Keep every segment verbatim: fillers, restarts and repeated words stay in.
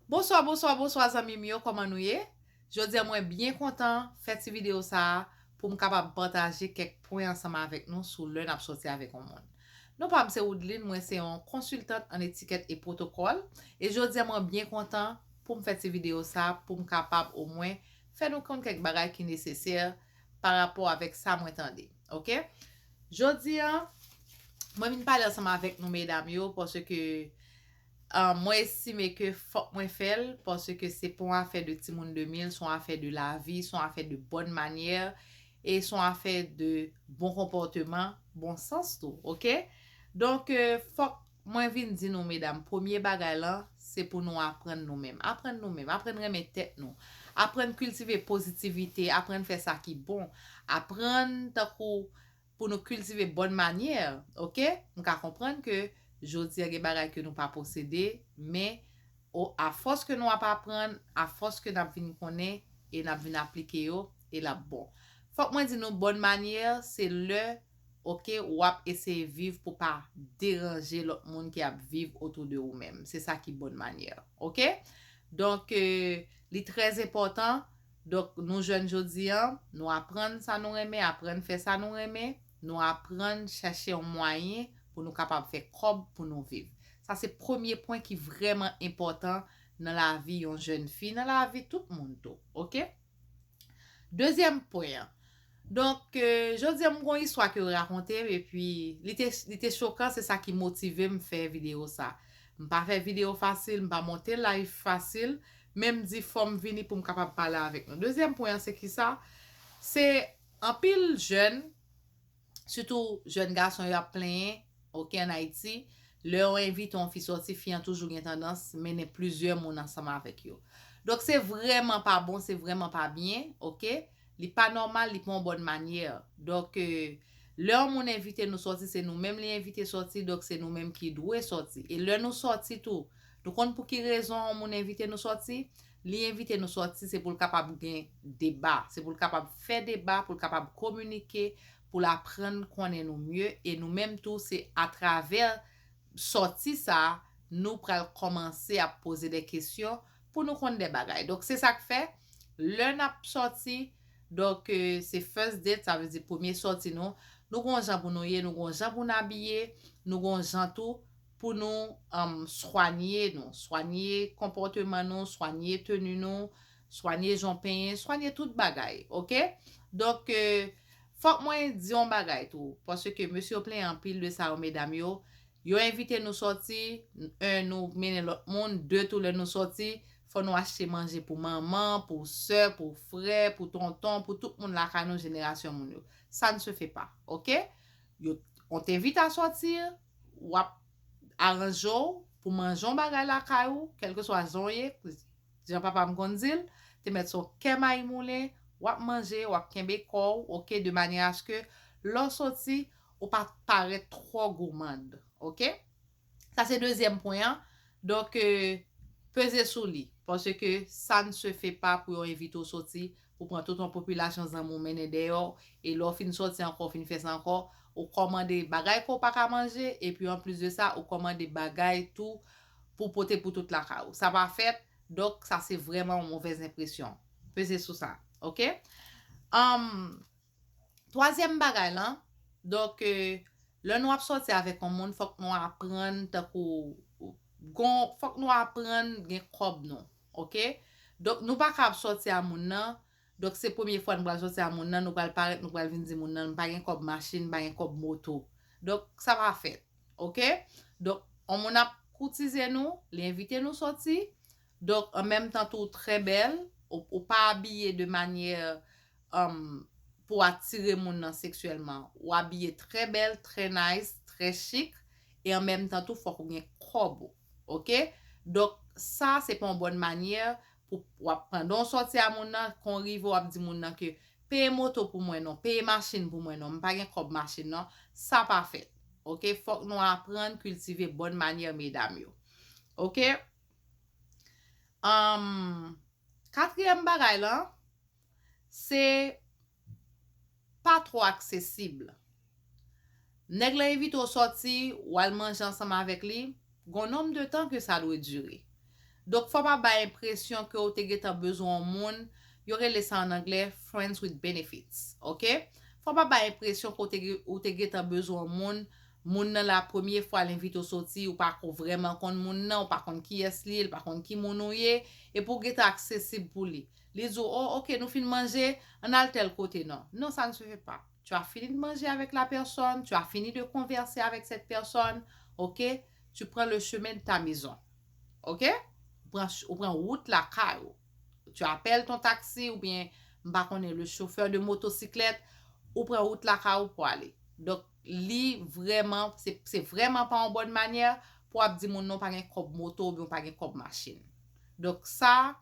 Bonswa, bonswa, bonswa zanmi m yo, kòman nou ye? Jodi a mwen byen kontan fè ti videyo sa a pou m kapab pataje kèk pwen ansanm avèk nou sou lè n ap sòti avèk yon moun. Non pa m se Woodline, mwen se yon konsiltant an etikèt e pwotokòl, e jodi a mwen byen kontan pou m fè ti videyo sa a pou m kapab omwen fè nou konn kèk bagay ki nesesè pa rapò avèk sa mwen tande, oke? Jodi a, mwen vin pale ansanm avèk nou medam yo paske Ah, mwen estime ke fòk mwen fè l, paske se pa yon afè de timoun de mil, se yon afè de lavi, se yon afè de bòn manyè, e se yon afè de bon konpòteman, bon sans tou, oke? Donk, euh, fòk mwen vin di nou, medam, premye bagay lan, se pou nou aprann nou menm. Aprann nou menm, aprann renmen tèt nou, aprann kiltive pozitivite, aprann fè sa ki bon, aprann tankou pou nou kiltive bòn manyè, oke? M ka konprann ke jodi a gen bagay ke nou pa posede, men o, afòs ke nou ap aprann, afòs ke n ap vin konnen e n ap vin aplike yo, e l ap bon. Fòk mwen di nou, bòn manyè, se lè, oke, w ap eseye viv pou pa deranje lòt moun ki ap viv otou de ou menm. Se sa ki bòn manyè, oke? Donk, euh, li trè enpòtan. Donk, nou jèn jodi a, nou aprann sa nou renmen, aprann fè sa nou renmen, nou aprann chèche yon mwayen pou nou kapab fè kòb pou nou viv. Sa se premye pwen ki vrèman enpòtan nan lavi yon jèn fi, nan lavi tout moun tou, oke? Dezyèm pwen an. Donk, euh, jodi a m gon istwa ke yo rakonte m, epi li te, li te chokan, se sa ki motive m fè videyo sa. M pa fè videyo fasil, m pa monte live fasil, men m di fò m vini pou m kapab pale avèk nou. Dezyèm pwen an, se kisa? Se anpil jèn, sitou jèn gason yo ap plenyen, oke, ann Ayiti, lè yo envite yon fi sòti, fi an toujou gen tandans mennen plizyè moun ansanm avèk yo. Donk, se vrèman pa bon, se vrèman pa byen, oke? Li pa nòmal, li pa yon bòn manyè. Donk, euh, lè yon moun envite nou sòti, se nou menm li envite sòti, donk se nou menm ki dwe sòti. E lè nou sòti tou, nou konn pou ki rezon yon moun envite nou sòti? Li envite nou sòti, se pou l kapab gen deba, se pou l kapab fè deba, pou l kapab kominike, pou l aprann konnen nou mye, e nou menm tou, se atravè sòti sa a, nou pral kòmanse ap poze de kesyon pou nou konn de bagay. Donk, se sa k fè, lè n ap sòti, donk, euh, se first date, sa vle di premye sòti nou, nou gon jan pou nou ye, nou gon jan pou n abiye, nou gon jan tou pou nou, um, swanye nou, swanye konpòteman nou, swanye teni nou, swanye jan w penyen, swanye tout bagay, oke? Donk, euh, fòk mwen di yon bagay tou, paske mesye yo plenyen anpil de sa yo, medam yo. Yo envite nou sòti, en, nou mennen lòt moun, de, tou lè nou sòti, fò nou achte manje pou manman, pou sè, pou frè, pou tonton, pou tout moun lakay nou, jenerasyon moun yo. Ça ne se fait pas, oke? Yo, on t'invite à sortir, w ap aranje w pou manje yon bagay lakay ou, kèlkeswa jan w ye, jan papa m konn di l, te mèt se yon kè mayi moulen, w ap manje, w ap kenbe kò w, oke, de manyè aske lè w soti, ou pa parèt twò goumand, oke? Sa se dezyèm pwen an. Donk, euh, peze sou li, paske ça ne se fait pas pou yo envite w soti, pou pran tout yon popilasyon zanmi w mennen dèyè w, e lè w fin soti ankò, w fin fè sa ankò, ou kòmande bagay ke w pa ka manje, epi anplis de sa, ou kòmande bagay tou pou pote pou tout lakay ou. Sa pa fèt, donk sa se vrèman yon movèz enpresyon. Peze sou sa, oke? Anm, twazyèm bagay lan, donk, euh, lè nou ap sòti avèk yon moun, fòk nou aprann tankou, gon, fòk nou aprann gen kòb nou, oke? Donk, nou pa ka ap sòti a moun nan, donk se premye fwa nou pral sòti a moun nan, nou pral parèt, nou pral vin di moun nan, m pa gen kòb machin, m pa gen kòb moto. Donk, sa pa fèt, oke? Donk, yon moun ap koutize nou, li envite nou sòti, donk, an menm tan tou, ou trè bèl, ou, ou pa abiye de manyè, um, pou atire moun nan seksyèlman. Ou abiye trè bèl, trè nice, trè chik, e an menm tan tou, fòk ou gen kòb ou, oke? Donk, sa, se pa yon bòn manyè pou w ap, pandan w sòti a moun nan, kon rive w ap di moun nan ke peye moto pou mwen non, peye machin pou mwen non, m pa gen kòb machin non, sa pa fèt, oke? Fòk nou aprann kiltive bòn manyè medam yo, oke? Anm, katriyèm bagay lan, se pa twò aksesib. Nèg la envite w sòti, w al manje ansanm avèk li, gon nonb de tan ke sa dwe dire. Donk, fò pa bay enpresyon ke ou te gentan bezwen yon moun, yo rele sa an anglè friends with benefits, ok? Fò pa bay enpresyon ke ou te, ou te gentan bezwen yon moun, moun nan la premye fwa l envite w soti, ou pa ko vrèman konn moun nan, ou pa konn kiyès li ye, li pa konn ki moun ou ye, epi ou gentan aksesib pou li. Li di w, oh, ok, nou fin manje, ann al tèl kote non. Non, ça ne se fait pas. Tu as fini de manger avec la personne, tu as fini de converser avec cette personne, ok? Tu prends le chemin de ta maison, ok? Ou pran, ou pran wout lakay ou. Tu appelles ton taxi oubyen, m pa konnen, le chauffeur de motocyclette, ou pran wout lakay ou pou ale. Donk, li vrèman, se, se vrèman pa yon bòn manyè pou ap di moun non pa gen kòb moto oubyen ou pa gen kòb machin. Donk, sa,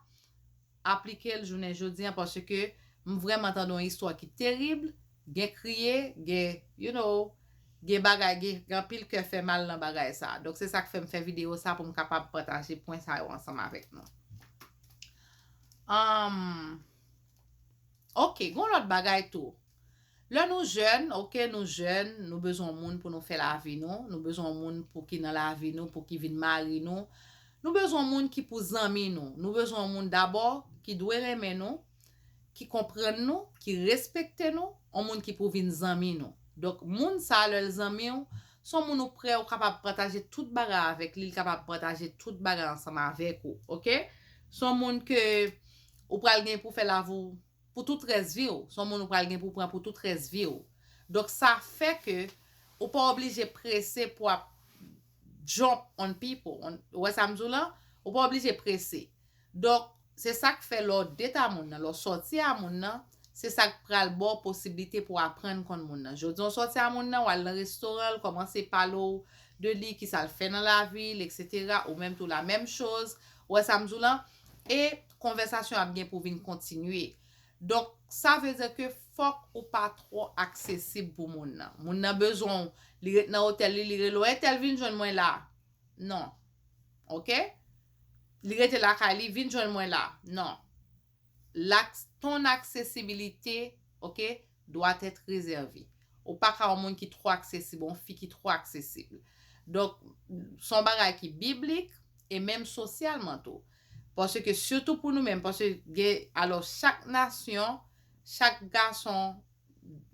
aplike l jounen jodi an, paske m vrèman tande yon istwa ki terib, gen kriye, gen, you know, gen bagay, gen, gen anpil kè fè mal nan bagay sa. Donk, se sa k fè m fè videyo sa pou m kapab pataje pwen sa yo ansanm avèk nou. Um, ok, gen yon lòt bagay tou. Lè nou jèn, ok, nou jèn, nou bezwen yon moun pou nou fè lavi nou, nou bezwen yon moun pou ki nan lavi nou, pou ki vin mari nou. Nou bezwen yon moun ki pou zanmi nou. Nou bezwen yon moun dabò ki dwe renmen nou, ki konprann nou, ki respekte nou, yon moun ki pou vin zanmi nou. Donk, moun sa, lè l zanmi w, se yon moun ou prè, ou kapab pataje tout bagay avèk li, li kapab pataje tout bagay ansanm avèk ou, ok? Se yon moun ke ou pral gen pou fè lavi w pou tout rès vi w. Se yon moun ou pral gen pou pran pou tout rès vi w. Donk, sa fè ke ou pa oblije prese pou ap jump on people. On, ou wè sa m di w lan? Ou pa oblije prese. Donk, se sa k fè lè w date a moun nan, lè w sòti a moun nan, se sa k pral ba w posiblite pou w aprann konn moun nan. Jodi a w sòti a moun nan, w al nan restoran, l kòmanse pale w de li, kisa l fè nan lavi l, etsetera. Ou menm tou la menm choz, ou wè sa m di w lan? E konvèsasyon ap gen pou vin kontinye. Donk, sa vle di ke fòk ou pa twò aksesib pou moun nan. Moun nan bezwen w, li ret nan otèl li, li rele w, entèl, vin jwenn mwen la. Non. Ok? Li rete lakay li, vin jwenn mwen la. Non. L'ac-, ton accessibilité, ok, doit être réservée. Ou pa ka yon moun ki twò aksesib, yon fi ki twò aksesib. Donk, se yon bagay ki biblik e menm sosyalman tou. Paske sitou pou nou menm, paske gen, alò, chak nasyon, chak gason,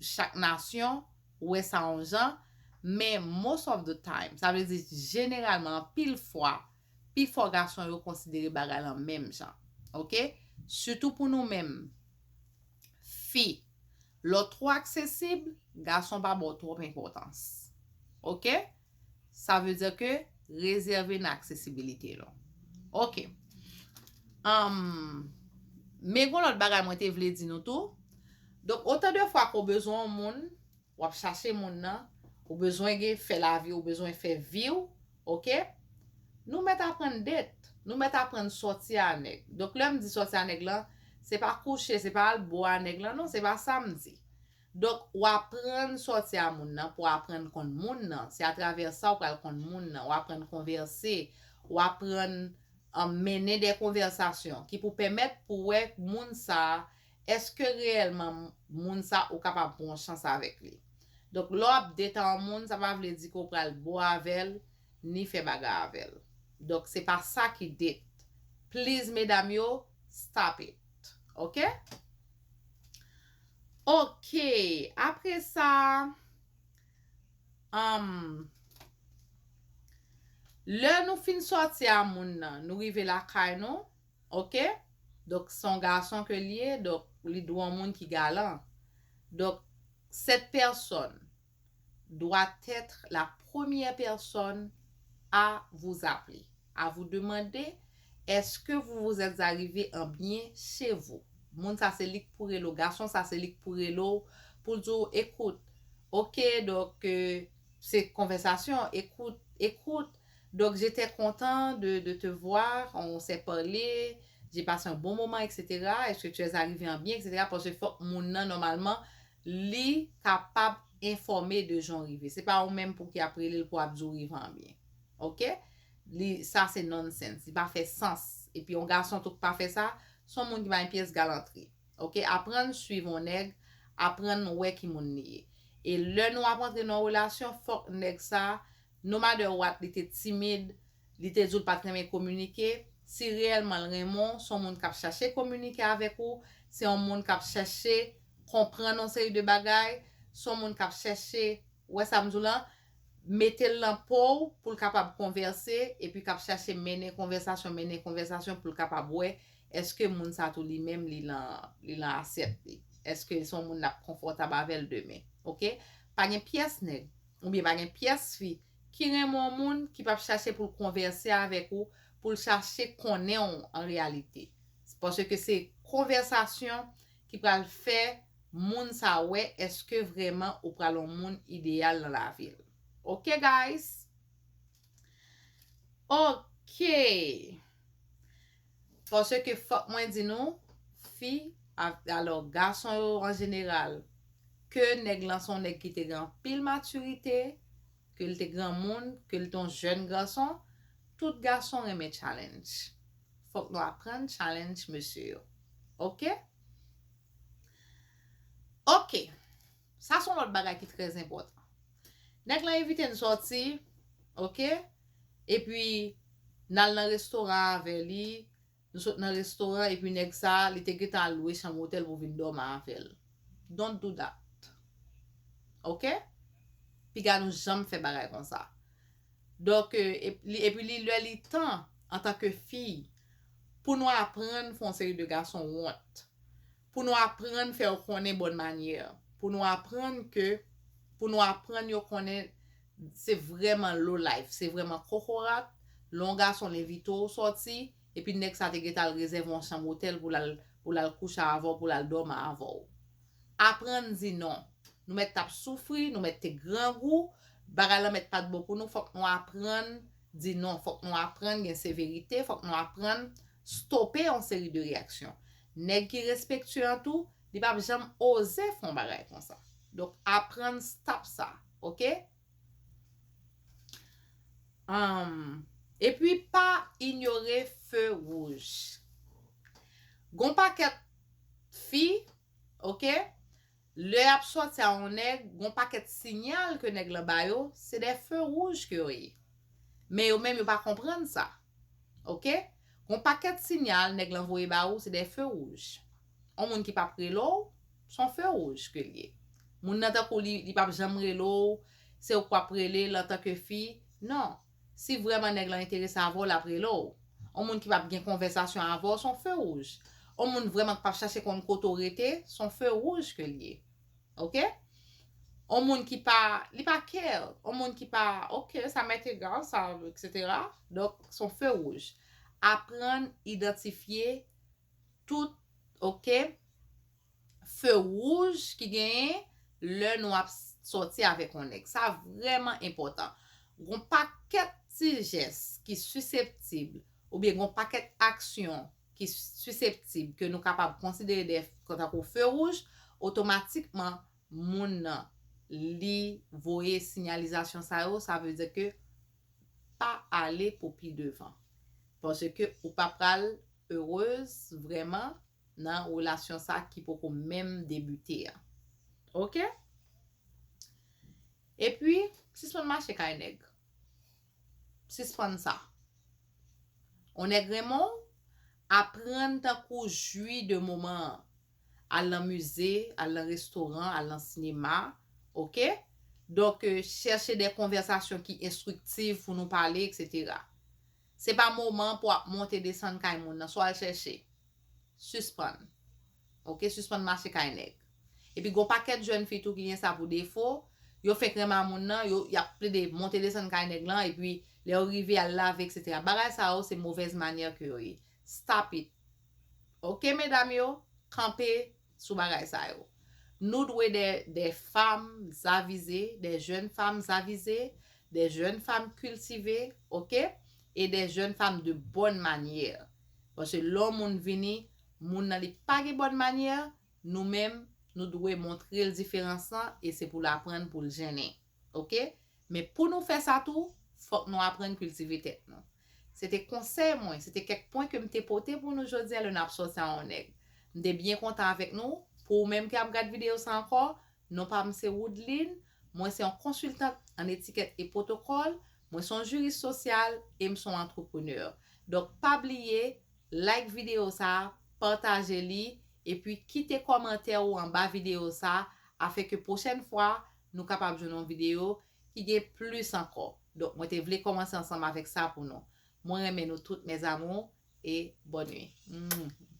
chak nasyon, ou wè sa yon jan, men most of the time, sa vle di jeneralman, anpil fwa, pifò gason yo konsidere bagay lan menm jan. Ok? Sitou pou nou menm, fi, lè w twò aksesib, gason pa ba w twòp enpòtans. Ok? Sa vle di ke rezève nan aksesibilite nou. Ok. Um, men gen yon lòt bagay mwen te vle di nou tou. Donk, otan de fwa ke w bezwen yon moun, w ap chache moun nan, ou bezwen gen, fè lavi, ou bezwen fè vi w, ok? Nou mèt aprann date, nou mèt aprann sòti a nèg. Donk, lè m di sòti a nèg lan, se pa kouche, se pa al bwè a nèg lan, non, se pa sa m di. Donk, w aprann sòti a moun nan pou w aprann konn moun nan. Se atravè sa w pral konn moun nan. W aprann konvèse, w aprann, um, mennen de konvèsasyon ki pou pèmèt pou wè moun sa a, èske reyèlman moun sa ou kapab pran yon chans avèk li. Donk, lè w ap date a yon moun, sa pa vle di ke w pral bwè avè l, ni fè bagay avè l. Donk, se pa sa ki date. Please, medam yo, stop it. Ok? Ok, apre sa, um, lè nou fin sòti a moun nan, nou rive lakay nou, ok? Donk, se yon gason ke li ye, donk, li dwe yon moun ki galan. Donc, cette personne doit être la première personne à vous appeler, à vous demander est-ce que vous vous êtes arrivé en bien chez vous. Moun sa se li k pou rele w, gason sa se li k pou rele w, pou l di w, écoute, ok, donk, euh, se konvèsasyon, écoute, écoute, donc j'étais content de, de te voir, on s'est parlé, j'ai passé un bon moment, etsetera. Est-ce que tu es arrivé en bien, etsetera. Paske fòk moun nan, nòmalman, li kapab enfòme de jan w rive. Se pa ou menm pou ki ap rele l pou ap di w rive an byen. Ok? Li, sa se nonsense. Li pa fè sans. Epi yon gason tou k pa fè sa, se yon moun ki pa gen pyès galantri. Ok? Aprann swiv yon nèg, aprann wè ki moun li ye. E lè nou ap antre nan yon relasyon, fòk nèg sa, no matter what, li te timid, li te di w l pa t renmen kominike, Si reyèlman l renmen w, se yon moun k ap chache kominike avèk ou, se yon moun k ap chache konprann yon seri de bagay, se yon moun k ap chache, ou wè sa m di w lan, mete l nan po w pou l kapab konvèse, epi k ap chache mennen konvèsasyon, mennen konvèsasyon pou l kapab wè èske moun sa tou li menm li lan, li lan asyèt li. Èske se yon moun l ap konfòtab avè l demen. Oke? Pa gen pyès nèg, oubyen pa gen pyès fi ki renmen yon moun ki p ap chache pou l konvèse avèk ou, pou l chache konnen w an reyalite. Paske se konvèsasyon ki pral fè moun sa wè èske vrèman ou pral yon moun ideyal nan lavi l. Oke, guys? Oke. Paske fòk mwen di nou, fi, a- alò, gason yo an jeneral, ke nèg lan se yon nèg ki te gen anpil matirite, ke l te granmoun, ke l te yon jèn gason, tout gason renmen challenge. Fòk nou aprann challenge mesye yo. Oke? Oke. Sa se yon lòt bagay ki trè enpòtan. Nèg lan envite n sòti, oke? Epi, n al nan restoran avè li, nou sot nan restoran, epi nèg sa, li te gentan al lwe chanm otèl pou vin dòmi avè l. Don't do that. Oke? Piga nou janm fè bagay konsa. Donk, e- li- epi li, lè li tan, antanke fi, pou nou aprann fè yon seri de gason wont. Pou nou aprann fè yo konnen bòn manyè. Pou nou aprann ke, pou nou aprann yo konnen se vrèman low life, se vrèman kokorat, lè yon gason l envite w sòti, epi nèg sa te gentan al rezève yon chanm otèl pou l al, pou l al kouche avè w, pou l al dòmi avè w. Aprann di non. Nou mèt t ap soufri, nou mèt te grangou, bagay lan mèt pa t bon pou nou, fòk nou aprann di non, fòk nou aprann gen severite, fòk nou aprann stope yon seri de reyaksyon. Nèg ki respektye an tou, li p ap janm oze fè yon bagay konsa. Donk, aprann stop sa, oke? Anm, epi pa inyore fe wouj. Gon pakèt fi, oke, lè y ap sòti a yon nèg, gon pakèt sinyal ke nèg lan ba yo, se de fe wouj ke yo ye. Men yo menm yo pa konprann sa. Oke? Gon pakèt sinyal nèg lan voye ba ou, se de fe wouj. Yon moun ki p ap rele w, se yon fe wouj ke l ye. Moun nan tankou li, li p ap janm rele w, se ou k ap rele l antanke fi. Non. Si vrèman nèg lan enterese avè w, l ap rele w. Yon moun ki p ap gen konvèsasyon avè w, se yon fe wouj. Yon moun vrèman k p ap chache konn kote w rete, se yon fe wouj ke l ye. Oke? Yon moun ki pa, li pa care. Yon moun ki pa, oke, sa m'est égal, sa, et cetera. Donk, se yon fe wouj. Aprann idantifye tout, oke, fe wouj ki genyen lè nou ap sòti avèk yon nèg. Sa vrèman enpòtan. Gon pakèt ti jès ki siseptib, oubyen gon pakèt aksyon ki siseptib ke nou kapab konsidere de, tankou fe wouj, otomatikman, moun nan, li voye sinyalizasyon sa yo, sa vle di ke pa ale pou pi devan. Paske ou pa pral erez vrèman nan relasyon sa ki poko menm debite a. Oke? Epi, sispann mache kay nèg. Sispann sa. On nèg renmen w, aprann tankou jwi de moman an. Al nan mize, al nan restoran, al nan sinema, oke? Donk, euh, chèche de konvèsasyon ki enstriktiv pou nou pale, et cetera. Se pa moman pou ap monte desann kay moun nan, swa al chèche. Sispann. Oke, sispann mache kay nèg. Epi gon pakèt jèn fi tou ki gen sa pou defo, yo fenk renmen a moun nan, yo, y ap plede monte desann kay nèg lan, epi lè yo rive al lave, et cetera. Bagay sa yo, se movèz manyè ke yo ye. Stop it. Oke, medam yo, kanpe sou bagay sa yo. Nou dwe de, de fanm avize, de jèn fanm avize, de jèn fanm kiltive, oke? E de jèn fanm de bòn manyè. Paske lè yon moun vini, moun nan li pa gen bòn manyè, nou menm, nou dwe montre l diferans lan e se pou l aprann pou l jennen. Oke? Men pou nou fè sa tou, fòk nou aprann kiltive tèt nou. Se te konsèy mwen, se te kèk pwen ke m te pote pou nou jodi a lè n ap sòti a yon nèg. M te byen kontan avèk nou. Pou ou menm ki ap gad videyo sa ankò, non pa m se Woodline, mwen se yon konsiltant an etikèt e pwotokòl, mwen se yon jiris sosyal e m se yon antreprenè. Donk, pa bliye, like videyo sa, pataje li, epi kite kòmantè ou anba videyo sa, afin ke pwochèn fwa, nou kapab jwenn yon videyo ki gen plis ankò. Donk, mwen te vle kòmanse ansanm avèk sa pou nou. Mwen renmen nou tout, mes amours, e bonne nuit. Mm.